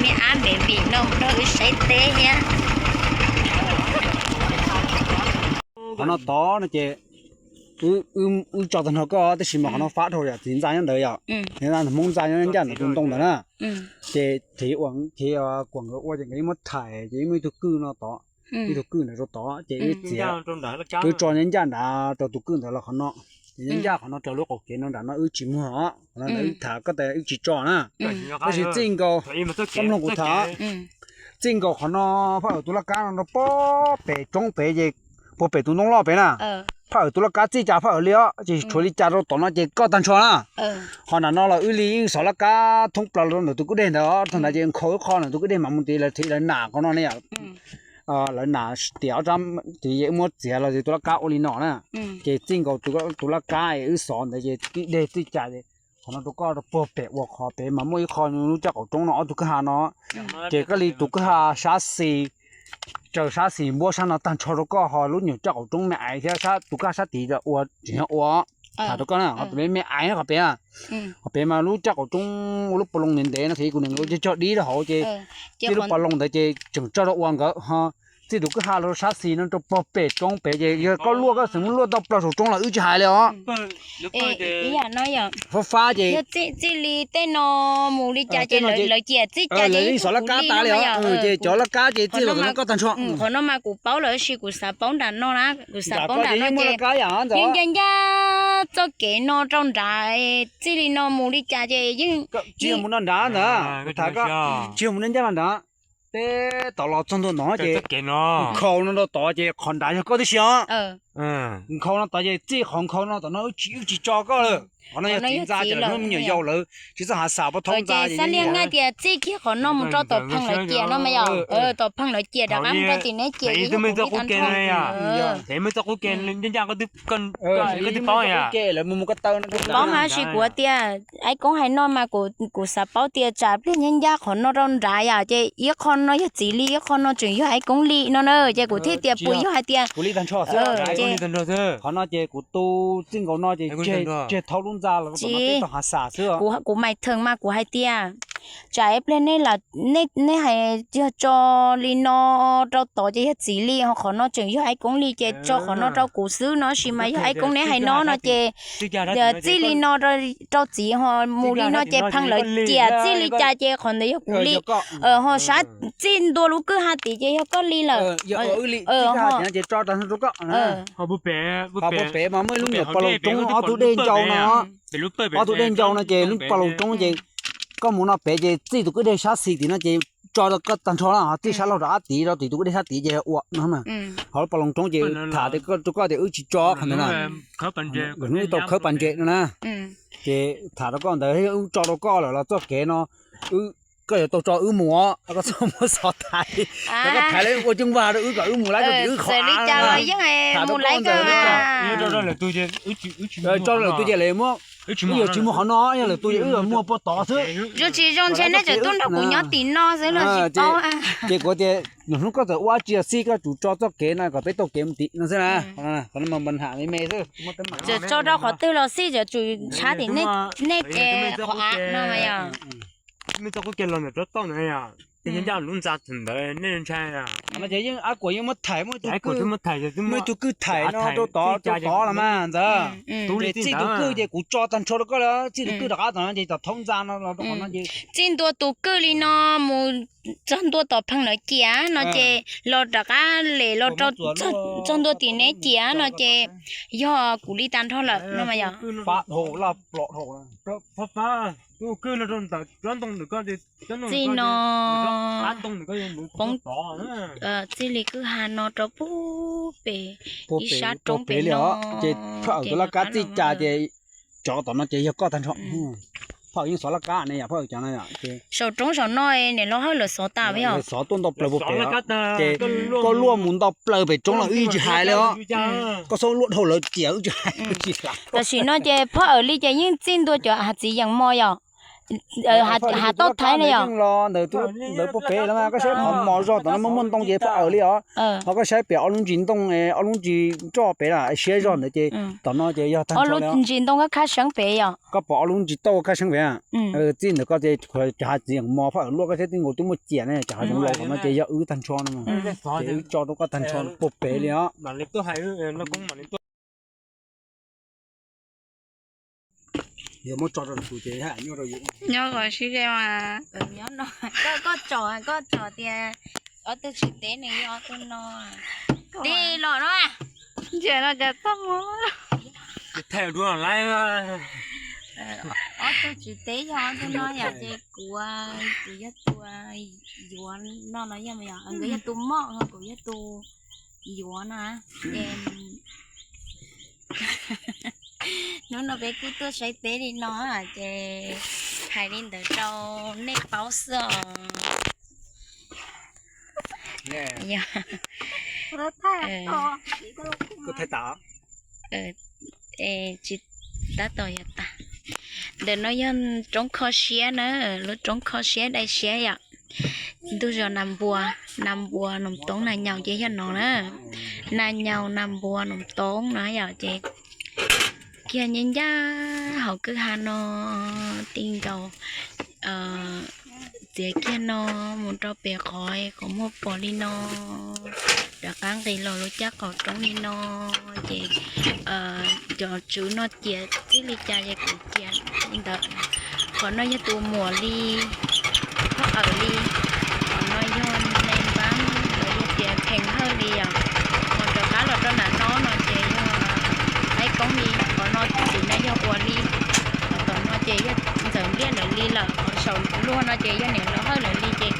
Me ab me vim no mus nrog wb saib teb thiab. Qhov no tod no ces wb tso tag nrho koj, tab sis mas qhov no fab dhau yom, txiv ntxa nyob ntawd yom, Hmoob ntxa nyob ncaj ntawm tus ntoo ntawd na. Ces txiv ua, txiv kuam nkawd ua ces nkawd yeej muab thaiv ces yeej muaj ib tug kwj no tod, ib tug kwj ntawd rau tod ces wb txiav, wb tso nyob ncaj nrad rau tus kwj ntawd los qhov no. Ces nyob ncaj qhov no raws lub qaum kev no nram no wb tsis muag os, qhov no ntawd wb tham koj tas wb tsis tso na. Tab sis txij nkaus koj mloog kuv tham, txij nkaus qhov no phaj awm tus laj kab no rau puag pem roob pem ces puag pem tus ntoo loj pem na, phaj awm tus laj kab txij cas phaj awm li os, ces tshuav li cas rau tom no ces koj tag nrho na. Ho nram no los wb li yeej xov laj kab thoob plaws rau ntawm tus kwj deg ntawd, thaum ntawd ces nkhaus ib qho ntawm tus kwj deg mas mus tid lawv thiaj lawv nam qhov no ne yom. Lawv nam tias ob rab tid es wb muab txiav los tus laj kab ua li no na. Ces txij nkaus tus laj kab es wb xov ntawd ces kwj deg txij cas es qhov no rau koj rau puag pem uas qhov pem mas muaj ib qho lub caj qaum roob no ob tug kwj ha no. Ces koj li tus kwj ha sab xis, raws sab xis npuab sab no tag nrho rau koj, ho lub nyuam caj qaum roob me aiv thiab tus kwj ha sab tid ua tseem yog ua. Tham rau koj na, qhov pem me aiv qhov pem, qhov pem mas lub caj qaum roob ua lub pas loo ntev ntev no thiab kuv niam nkawd cog cog dib rau hauv ces txij lub pas loo ntawd ces tseem tso rau ua nkawd ho. Txij tus kwj ha los rau sab xis no rau puag pem roob pem ces yog koj luaj koj xeem muab luaj tau plaws saum roob los wb tsis hais li os. Fab fab ces txij li tej no mus li cas ces lawv ciam txij cas ces yeej xov laj kab tas li os. Ces cov laj kab ces txij los tom no koj tag nrho. Qhov no mas kuv paub lawm tab sis kuv xav paub nram no na, kuv xav paub nram no ces yeej ncaj ncaj txoj kev no rau nrad, txij li no mus li cas ces yeej tsis yog mus no nrad ntag, kuv tham koj, tsis yog mus no ncaj no nrad. Teb tom los txog ntua no ces nkhaus no rau tod ces qhov nrad yog koj tib si os. Nkhaus no tod ces txij qhov nkhaus no tom no wb tsis tso koj lawm. Qhov no yog txiv ntxa ces lawv me nyuam yaus lawv tsis txawj hav xav pab thaub ntxa ces xab liaj nqaij tias txij kiag qhov no mus rau tom pheej lawv ciam no mas yom, tom pheej lawv ciam rov qab mus rau tim neb ciam ces yog kuv ib tag nrho. Kuv paub mas tab sis kuv tias Aib Koob hais no mas kuv xav paub tias tsam pliag nyob ncaj qhov no rau nrad yom, ces ib qho no yog txiv li ib qho no tseem yog Aib Koob li no na, ces kuv thiaj tias puas yog hais tias qhov no ces kuv tu txij nkaus no ces tseg thaub lub ntxa los rau tom no peb tau hav xav xwb. Kuv mais theem mas kuv hais tias tsam ib pliag nej hais yog tso li no rau tod ces yog txiv li, ho qhov no tseem yog Aib Koob li ces tso qhov no rau kuv xwb no sis mas yog Aib Koob neb hais no no ces txij li no rau txiv ho mus li no ces pheej lawv ciam txij li cas ces qhov ntawd yog kuv li. Ho sab txij ntua lub kwj ha tid ces yog koj li lawm. Ho puag pem mas muaj ib lub nyuam pas loos roob ob tug dej ncau no, ob tug dej ncau no ces lub pas loos roob ces koj mus no pem ces txij tus kwj deg sab xis tim no ces tso rau koj tag nrho na, ho txij sab laug rov qab tid rau tim tus kwj deg sab tid ces ua no. Ho lub pas loos roob ces tham rau koj tias wb tsis tso qhov ntawd na, hnub tau khawb pas ntses no na. Ces tham rau koj ntawd wb tso rau koj lawm los txoj kev no koj yuav tau tso wb mus os, koj txhob muab xov thaiv, koj thaiv los ua ceeb vag rau wb kom wb mus lawm rau tim wb qhov av. Tham rau koj ntawd, tso rau lwm tus ces lawv muab, wb yuav tsis muag qhov no, yog lwm tus ces wb yuav muag puag tod xwb. Zoo tsis zoo ntshe neb tseem tuaj nrog kuv nyob tim no xwb los tsis paub. Ces kuv tias nws hnub koj txawm ua tsis yog xij koj tsum tso txoj kev no kom peb taug kev mus tim no xwb na. Qhov no mas npam ham me me xwb. Txawm tso rau qhov twg los xij txawm tsum ntshav tim nej qhov av no mas yog. Nej txoj qub ke los ntawm tsob toj ntawd yom, tej nyob ncaj lub ntxa thaum ntawd nej ntshai. Qhov no ces yeej ab kuam yeej muab thaiv, muaj ib tug kwj, muaj ib tug kwj thaiv no rau tod rau tod los mas ntxawg. Ces txij tus kwj ces kuv tso tag nrho rau koj lawm, txij tus kwj rov qab tom no ces tom thaub ntxa no los rau qhov no ces txij ntua tus kwj li no mus txog ntua tom pheej lawv ciam no ces los rov qab lem los rau txog ntua tim neb ciam no ces yog kuv li tag nrho lawm no mas yog. Fab dhau laj plom dhau. Txij no poob, txij li kwj ha no rau puag pem ib sab roob pem li os. Ces phaj awm tus laj kab txij cas ces cov tom no ces yog koj tag nrho. Phaj awm yeej xov laj kab ne yom, phaj awm cov no yom. Saum roob saum no niam loj hawb lawv xov tas yog xov tuaj ntau plaws puag pem, ces koj luaj mus ntau plaws pem roob los wb tsis hais li os. Koj txhob luaj dhau lawv ciam wb tsis hais. Tam sim no ces phaj awm li ces yeej txij ntua cov hav txiv yeem mo yom. Hav toj thaiv na yom. Los ntawd, ntawd puag pem los mas koj saib qhov mos zog tom no muaj muaj ntoo ces pab awm li os. Ho koj saib pem ob lub ntsis ntoo, ob lub ntsis nroj pem na, siab zog ntawd ces tom no ces yog tag nrho li. Ntsis ntoo kab khab seeb pem yom. Koj pom ob lub ntsis tauj kab seeb pem, txij ntawd koj ces cov hav txiv yeem mos pab awm luaj, koj saib twb nkaus twb muaj ciam ne, cov hav zoov laus tom no ces yog wb tag nrho no. Ces wb tso rau koj tag nrho puag pem li os. Yog muab tso rau tus ces nyob kom sib ze mas. Koj tsom, koj tsom tias ob tug tsis teb nws yog ob tug no. Tij los no. Ntsia no cas txaj muag. Ob tug tsis teb yog ob tug no yom, ces kuv, kuv yog tus yuav no no yog yom, nkawd yog tus moj, kuv yog tus yuav na. Ces hnub no peb kuj tuaj saib teb li no, ces hais li ntawd rau nej paub xwb os. Tsis tab tom yog tas. Ntawm no yog roob kho siab na, lub roob kho siab dai siab yom. Ntug zos Nas Npua, Nas Npua Noom Toob, Nas Nyaus ces yog no na. Nas Nyaus, Nas Npua Noom Toob no yom, ces kiag ncaj ncaj hauv kwj ha no, tij nkaus txiav kiag no mus rau pem qhov, qhov muag pom li no, rov qab nqis los lub caj qaum roob li no, ces cov tswv no cia txij li cas ces kuv cia li ntawd. Qhov no yog tus muam li, pab awm li, qhov no yog neeg npab los yog tias pheej hawj li os. Qhov rov qab los rau nram no no ces yog qaib koob li, qhov no tim no yog ua li, qhov tom no ces yog ntxawm npliaj lawv li lawm, qhov saum luag no ces yog niam laus hawj lawv li ces